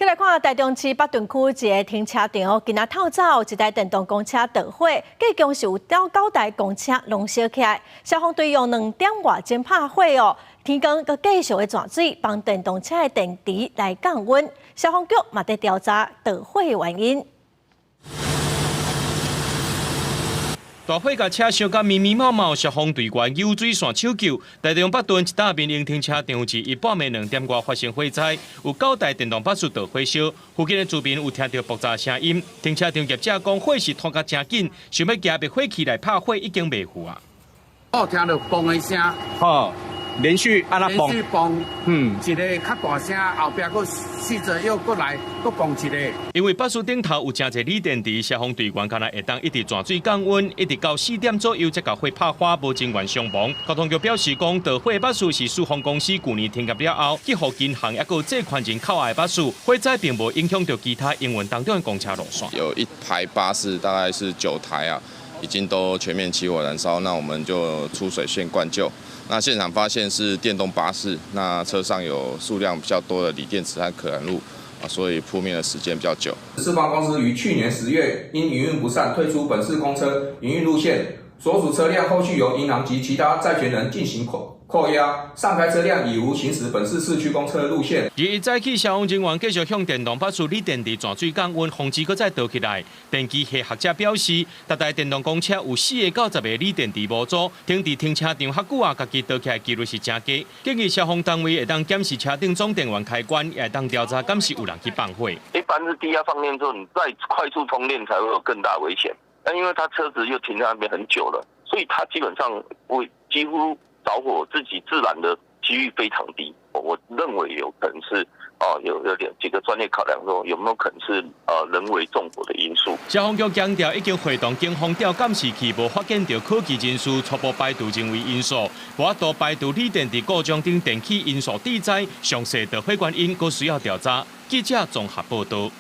再來看台中市北屯區一个停車場，今仔透早一台電動公車著火，計共是有九台公車攏燒起來。消防隊用2點外鐘拍火哦，天光閣繼續咧泉水幫電動車的電池來降溫。消防局嘛佇調查著火的原因。大火共車燒甲密密麻麻，消防隊員游水線搶救。台中北屯一搭民營停車場佇一半暝2點外發生火災，有九台電動巴士著火燒。附近的住民有聽著爆炸聲音。停車場業者講，火勢拖甲誠緊，想欲舉滅火器來拍火已經袂赴啊。我聽著嘣的聲，吼，連續按呢嘣，連續嘣，一个較大聲，後壁閣試著又閣來，閣嘣一个。因為巴士頂頭有誠濟鋰電池，消防隊員敢若會當一直泉水降溫，一直到4點左右才共火拍花，無人員傷亡。交通局表示講，著火巴士是四方公司舊年停業了後，去予銀行抑閣借款人扣押的巴士，火災並無影響著其他營運當中的公車路線。有一排巴士，大概是9台啊，已經都全面起火燃燒，那我們就出水線灌救。那現場發現是電動巴士，那車上有數量比較多的鋰電池和可燃物，啊，所以撲滅的時間比較久。四方公司於去年10月因營運不善退出本市公車營運路線，所屬車輛後續由銀行及其他債權人進行扣押，上該車輛已無行駛本市市區公車路線。一早起，消防人員繼續向電動巴士鋰電池泉水降溫，防止閣再著起來。電機系學者表示，逐台電動公車有4個到10個鋰電池模組，停佇停車場較久啊，家己著起來幾率是誠低。建議消防單位會當檢視車頂總電源開關，也會當調查敢是有人去放火。一般是低壓放電之後，你再快速充電才會有更大危險。但因為他車子又停在那邊很久了，所以他基本上會幾乎著火自己自燃的幾率非常低。我認為有可能是哦，有點幾個專業考量，說有沒有可能是人為縱火的因素。消防局強調，已經會同警方調監視器，無發現著可疑人士，初步排除人為因素，無法度排除鋰電池故障等電氣因素致災，詳細著火原因，閣需要調查。記者綜合報道。